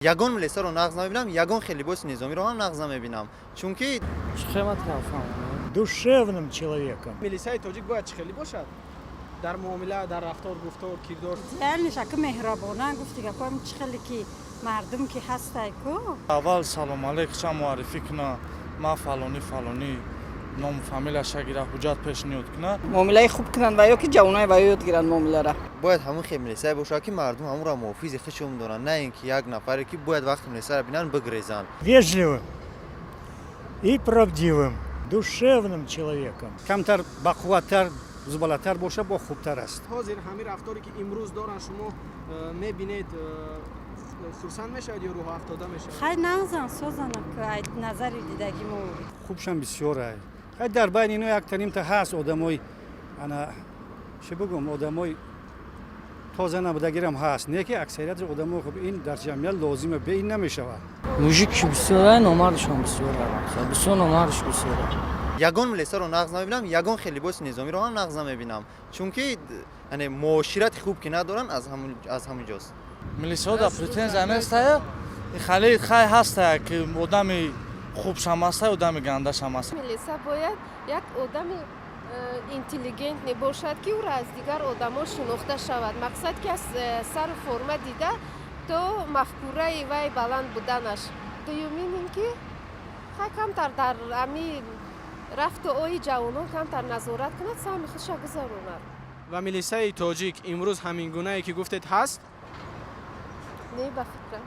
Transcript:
Ягон милисаро нағз намебинам, ягон хел либоси низомиро ҳам нағз намебинам, чунки Душевным человеком. Милисаи тоҷик бояд чӣ хеле бошад дар муомила, дар рафтор, гуфтор, кирдор? Реально шака меҳрабона, гуфти гапоам, чӣ хеле ки мардум ки ҳастай ку. Аввал салом алейк ча муаррифӣ куна: ман фалонӣ, фалонӣ, ному фамилияша гира, ҳуҷҷат пешниҳод куна. Муомилаи хуб кунанд ва ё ки ҷавонои ва ёд гиранд муомилара. Бояд ҳамон хел милисае бошад, ки мардум ҳамонро муҳофизи худшон доранд, на ин ки як нафаре ки бояд вақти милисаро бинанд, бигрезанд. Вежливым и правдивым, душевным человеком. Камтар бақувваттар, зубалатар боша, бо хубтар аст. Ҳозир ҳамин рафторе ки имрӯз доранд, шумо мебинед, хурсанд мешавед ё рӯҳафтода мешавед? Хай, нағзан, созана ку, ай назари дидаги мо. Хубшам бисёр. Хай, дар байни ино якта нимта ҳаст одамои, ана, чӣ бигӯм, одамои тоза набудагирам ҳаст, не ки аксарияти одамо хуб. Ин дар ҷамъият лозима, бе ин намешавад. Мужикш бисёра, номардшон бисёра, бисёр номардш бисёра. Ягон милисаро нағз намебинам, ягон хел либоси низомиро ҳам нағз намебинам, чунки яъне муоширати хуб ки надоранд, аз ҳамин ҷост. Милисаҳо да претензия нестая, хали хай ҳастая ки одами хубшам ҳастая, одами гандашам ҳаст. Милиса бояд як одами интеллигентный бошад, ки ӯро аз дигар одамо шинохта шавад. Мақсад ки аз сару форма дида то мафкураи вай баланд буданаш. Дуюмин ин ки хай камтар дар ами рафту ои ҷавонон камтар назорат кунад, саҳми худша гузаронад. Ва милисаи тоҷик имрӯз ҳамин гунае ки гуфтед ҳаст? Не, ба фикрам.